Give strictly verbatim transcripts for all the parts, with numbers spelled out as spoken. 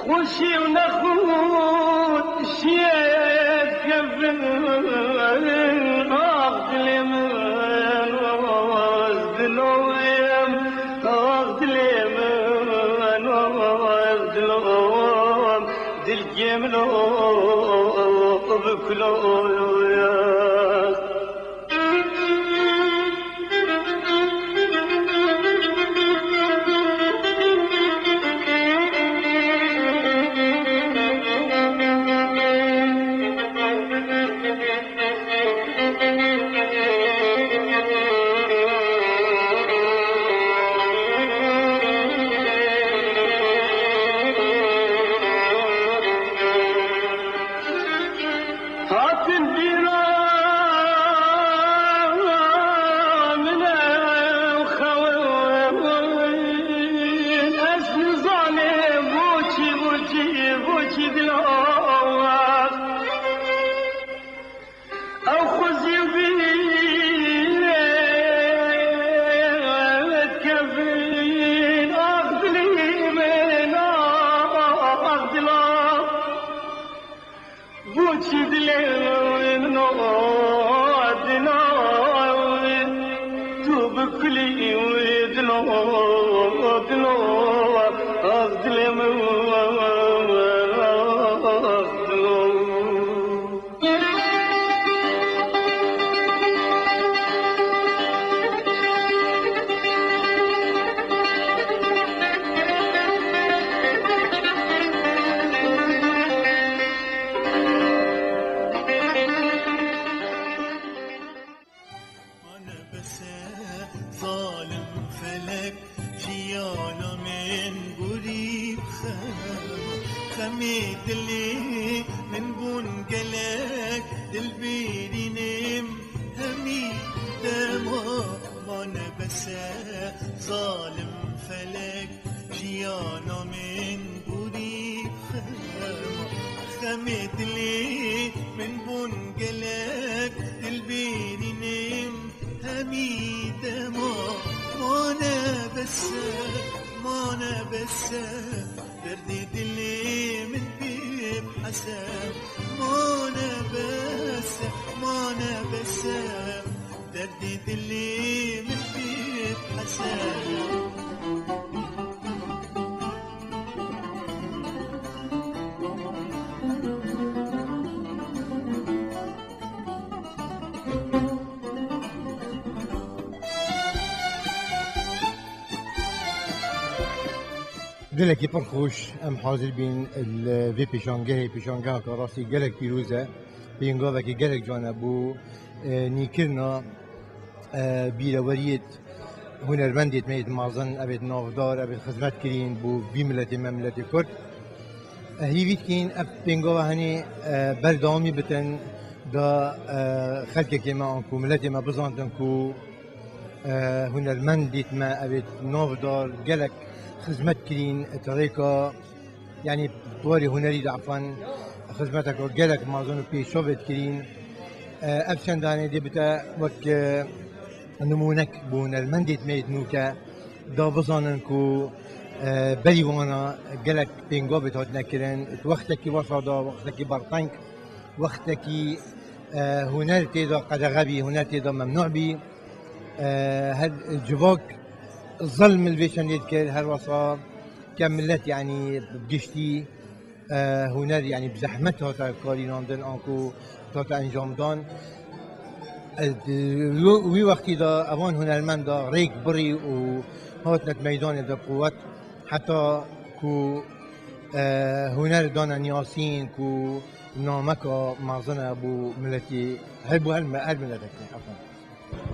Xweşî û nexweşiyê kevin, ax dilê min, ax dilê min, ax dilê min, ax dilê min, dilkê min, ax bi kulo. Hatin bîra min ew xewin, ez nizanê boçî, boçî, boçî dila. Ew xwezî û bîrê kevin, ax dilê min, ax dila. Boçî dilê min o dina, tu bi kulî wî dilo, dilo, ax dilê min, ax dilo. Mane bes e zalim felek, jiyana min gurî bi xem. Xemê dilê min bûn gelek, dilbêrînim hemî dema. Mane bes e zalim felek, jiyana min gurî bi xem. Xemê dilê min bûn gelek, dilbêrînim hemî dema. Mane bes e, mane bes e, derdê dilê min pê bihese. Mane bes e, mane bes e, derdê dilê min pê bihese. Gelekî pir xweş, em hazir bîn li vê pêşangehê, pêşangeheke rastî gelek pîroz e, pêngavekî gelek can e bo, e, nîkirina, e, bîreweriyêt hunermendêt me yêt mezin, evêt navdar, evêt xizmet kirîn bo vî miletê me, miletê Kurd. E, hîvî dikîn ev pêngava henê, e, berdewamî bitin, da, e, xelkekê me an ku miletê me bizantin ku, e, hunermendêt me evêt navdar gelek xizmet kirîn, di rêka, yanî di warê hunerî de efan xizmeteke gelek mezin û pêşavêt kirîn. E, ev çend danê dê bite wek, e, nimûnek bo hunermendêt me yêt nûke, da bizanin ku, e, berî wana gelek pêngavêt hatine kirin, wextekî wesa da, wextekî berteng, wextekî, e, huner tê de qedexe bî, huner tê de memnû bî. E, her civak zilm li vê çendê dikir, her wesa ke milet, yanî bi giştî, e, huner, yanî bi zehmet hate karînandin, anku hate encamdan. E, di, wî, wî wextî de evan hunermenda rêk birî û hatine di meydanê de quwet, heta ku, e, huner dane niyasîn ku nameka mezin e bo miletî, her bo her, her miletekî, efendim.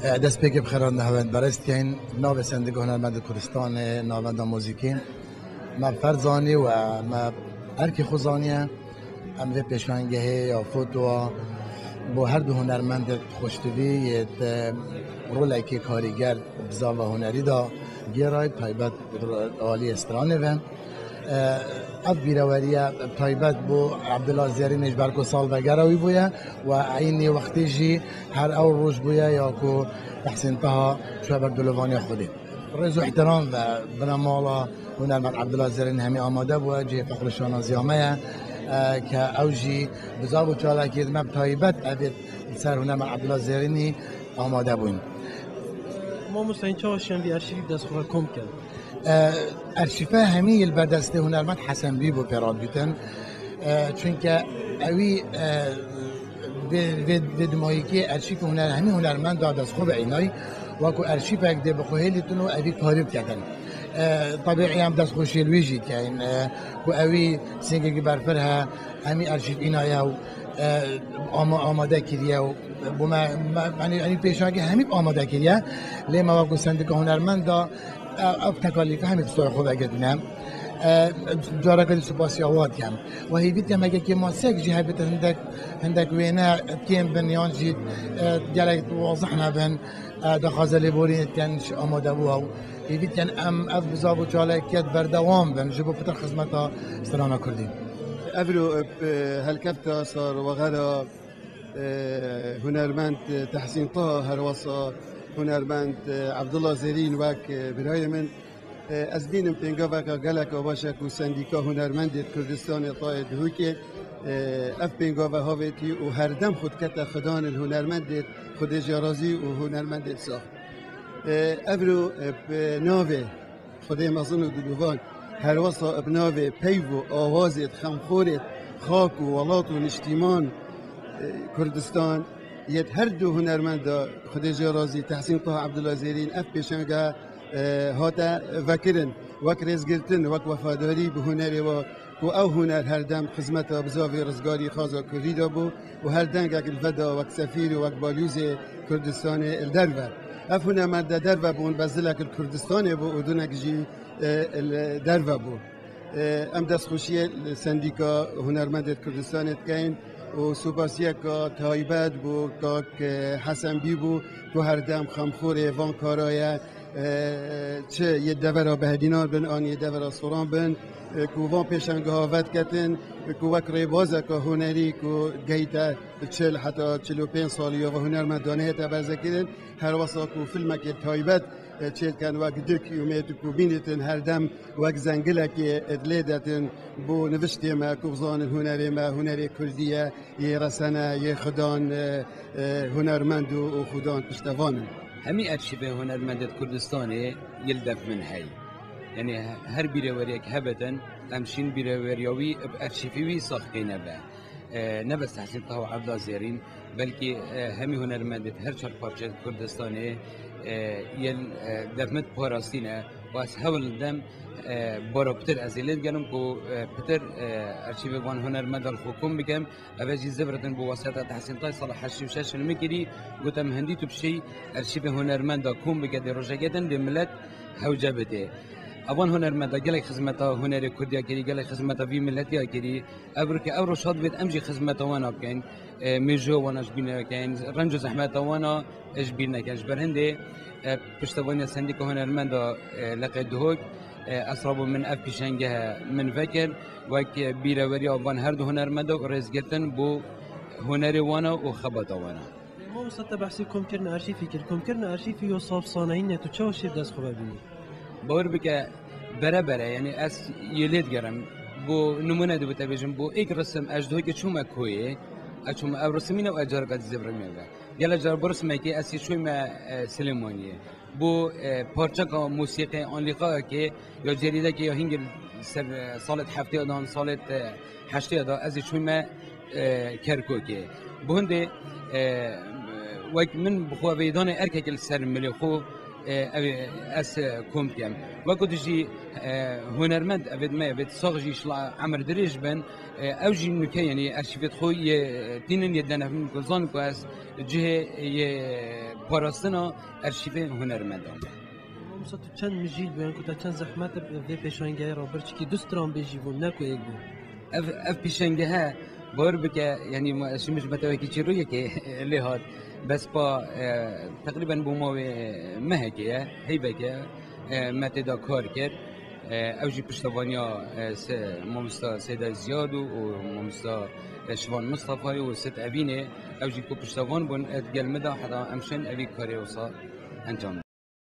E, destpêkê bi xêran de hevên berêz dikeyn. Navê Sendîka Hunermendê Kurdistanê, navenda muzîkî me ferz zanî û me erkê xwe zaniye. Em vê pêşangehê ya fotoya bo her du hunermendê xweştivî yê di rolekê karîger bi zava hunerî de gêray, taybet aliyê stranê ve. Ev bîreweriye taybet bo Abdullah Zerînê ji ber ku sal vegera wî bûye û eynî wextê jî her ew roj bûye ya ku Tehsîn Taha çûye ber dilovaniya Xwedê. Rêz û ihtiram ve binemala hunermend Abdullah Zerîn hemî amade bûye, cihê fexr û şanaziya me ye, e, ke ew jî bi zav û çalakiyê me bi taybet evê li ser hunermend Abdullah Zerînî amade bûn. Mamoste, çawa şiyan vî arşîvî bi dest xwe ve kom kin? E, Arşîve hemî yê li ber destê hunermend Hesen Bîbo pê radîtin. E, çunke ewî, e, vê, vê, vê dimayîkê arşîvê huner, hemî hunermenda dest xwe ve înay, wekû arşîvek dê bi xwe hêlîtin û evî karî biketin. E, tebîî em destxweşiyê li wî jî dikeyin, e, ku ewî singekî berfir he, hemî arşîv înaye û, e, ama-, amade kiriye û bo me, me, yanî, yanî pêşangê hemî amade kiriye. Lê me wekû sendîka hunermenda, e, ev tekalîfê hemî bi stûra xwe vegirtine. E, careke dî spasiya wan dikem. Û hêvî dikem heke kêmasiyek jî hebit hindek, hindek wêne kêm bin yan jî, e, gelek wazih nebin, e, daxwaza lêborînê dikin ji amade bû ew. Hêvî dikin em ev bi zav û çalakiyet berdewam bin ji bo pitir xizmeta strana kurdî. Evro, e, helkefta salwexera, e, hunermend, e, Tehsîn Taha, herwasa hunermend, e, Abdullah Zerîn wek, e, birayê min. E, ez bînim pêngaveka geleka baş e ku Sendîka Hunermendê Kurdistanê tayê Duhokê, e, ev pêngave havêtî û herdem xwe dikete xidanên hunermendê Xwedê jê razî û hunermendê sax. E, evro, e, bi navê Xwedê mezin û dilovan, herwasa bi navê peyv û awazê xemxorê xak û welat û niştîman, e, Kurdistan, yê her du hunermenda Xwedê jê razî Tehsîn Taha Abdullah Zerîn ev pêşange, e, hate vekirin, wek rêzgirtin, wek wefadarî bi hunerê we, ku ew huner herdem xizmeta bizavê rizgarî xaza kurdî de bû û her dengek li veda wek sefîr û wek balyozê Kurdistanê li derve. Ev hunermend de derve bûn, bezilek li Kurdistanê bû û dunek jî, e, li derve bû. E, em destxweşiyê li Sendîka Hunermendê Kurdistanê dikeyin û supasiyeka taybet bo kak, e, Hesen Bîbo ku herdem xemxorê van kara ye, e, çi yê devera Behdînan bin an yê devera Soran bin, e, ku van pêşangeha vediketin, e, ku wek rêbazeka hunerî ku gehîte çil heta çil û pênc salî ya ve hunermend danehête berzekirin, herwasa ku filmekê taybet, e, çêdikin wek dik û mêt ku bînîtin herdem wek zengilekê, e, dilê detin bo niviştê me ku bizanin hunerê me, hunerê kurdî ye, yê resene, yê xudan, e, e, hunermend û, û xudan piştevan in. Hemî arşîvê hunermendê Kurdistanê yê li def min hey. Yanî her bîreweriyek hebetin, em şîn bîreweriya wî bi arşîvê wî sax keyne ve. E, ne bes Tehsîn Taha û Evda Zêrîn, belkî, e, hemî hunermendê her çar parçeyê Kurdistanê, e, yên, e, def min parastîne. Û ez hewl didem, e, bara pitir ez ê lê digerim ku, e, pitir, e, arşîvê van hunermendan xwe kom bikim. Ev jî zivritin bi wesiyeta Tehsîn Tay sala heştê û şeş hilmikirî, gote min hindî tu bişêy arşîvê hunermenda kom bike dê rojekê din dê milet hewce bidê. Evan hunermenda gelek xizmeta hunerê kurdiya kirî, gelek xizmeta vî miletiya kirî. Ev rike ev roj hat bêt em jî xizmeta wana bikeyn. E, mêjoya wana ji bîr nekeyn, renc û zehmeta wana ji bîr nekeyn. Ji ber hindê, e, piştevaniya Sendîka Hunermenda, e, Leqê Duhok, e, esrabû min ev pîşengehe min vekir. Wek, e, bîreweriya van her du hunermenda û rêzgirtin bo hunerê wana û xebata wana. Mamoste, te behsê komkirina arşîvî kir. Komkirina arşîvî yo saf sanayî ne, tu çawa şêv dest xwe ve bînî? Bawer bike bere bere, yanî ez yê lê digerim. Bo nimûne dibû te bêjim, bo êk risim ez ji Duhokê çûme koyê, ez çûme ev risimîne û ez careka dî zêv rimê ve. Gele car bi risimekê ez yê çûme, e, Silêmaniyê. Bo, e, parçeka musîqê, an lîqayekê ya cerîdekê ya hingir ser, e, salêt heftêya dan, salêt, e, heştêya da ez ê çûme, e, Kerkûkê. Bi hindê, e, wek min bi xwe veydanê erkekê li ser milê xwe, e, ev ê ez, e, kom dikem. Wek ku tu jî, e, hunermend evêt me, evêt sax jî şila emir dirêj bin, e, ew jî nûke, yanî arşîvêt xwe yê, e, tînin yê denefin ku zan ku ez cihê yê parastina arşîvê hunermendan me. Mamoste, tu çend mijîl bû, yan ku te çend zehmet bi vê pêşangehê re bir, çikî du stranbêjî bûn, ne ku êk bûn? Ev, ev pêşangehe, bawer bike, yanî ma, ez şîm ji me te wekî çîroyekê lê hat. Bes pa, e, teqrîben bo mawê mehekê ye, heyveke, e, me tê de kar kir. E, ew jî piştevaniya, e, se-, mamosta Seyda Ziyad û, û mamosta, e, Şivan Mistefayê û Sêd Evînê, ew jî ku piştevan bûn, e, di gel min de heta em şên evî karê wisa encam